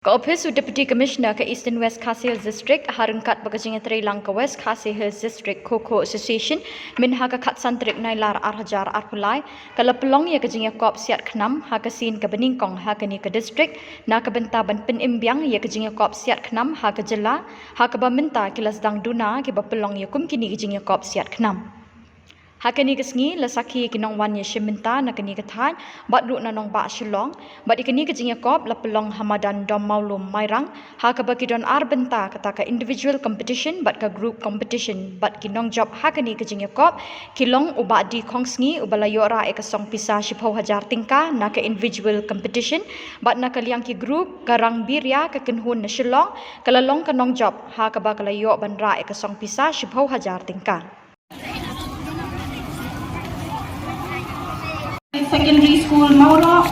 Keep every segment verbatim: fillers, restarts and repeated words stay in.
Ka Ophis u Deputy Commissioner ka Eastern West Khasi Hills District, ha ryngkat bad ka jingïatreilang ka West Khasi Hills District Kho Kho Association, mynha ka khatsan tarik Nailar ar hajar arphew lai, ka la pynlong ïa ka jingïakop siat khnam ha ka sien kaba nyngkong ha kane ka district, na ka bynta ban pynim biang ïa ka jingïakop siat khnam ha ka jylla, ha kaba mynta ki la sdang duna kiba pynlong ïa kum kine ki jingïakop siat khnam. Ha kane ka sngi la sakhi ïa ki nongwan ïashim bynta na kane ka thaiñ bad ruh na nongbah Shillong, bad ïa kane ka jingïakop la pynlong ha madan Dom Mawlum Mairang, ha kaba ki don ar bynta, kata ka individual competition bad ka group competition, bad ki nongjop ha kane ka jingïakop ki long u Bah D Khongsngi uba la ïoh rah ïa ka song pisa shiphew hajar tyngka na ka individual competition, bad na ka liang ki group, ka Rang Biria ka Kynhun na Shillong ka la long ka nongjop, ha kaba ka la ïoh ban rah ïa ka song pisa shiphew hajar tyngka. Secondary School Mawroh.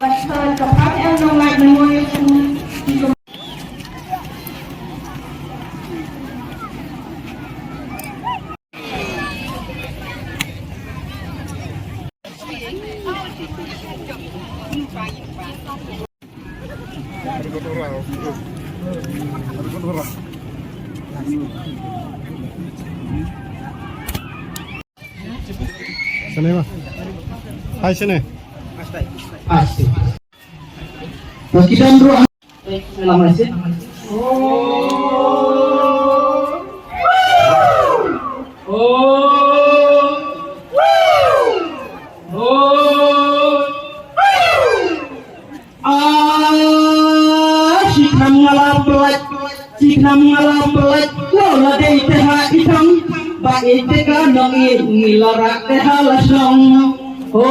Bad ka Phan L Nonglait Memorial School. Sene ma. Hai sene. Aste. Bagi dan ruh. Selamat sih. Oh. Oh. Oh. Ah, shi khnam nga la pynlait, shi khnam nga la pynlait, lo la dei te ha i thang, ba i te ka nong i, ngi la rak te ha la shong. Ho.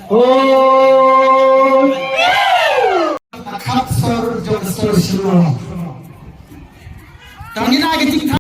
Ho. Khap sor jong sor shiro. Tang ina ke tik thang.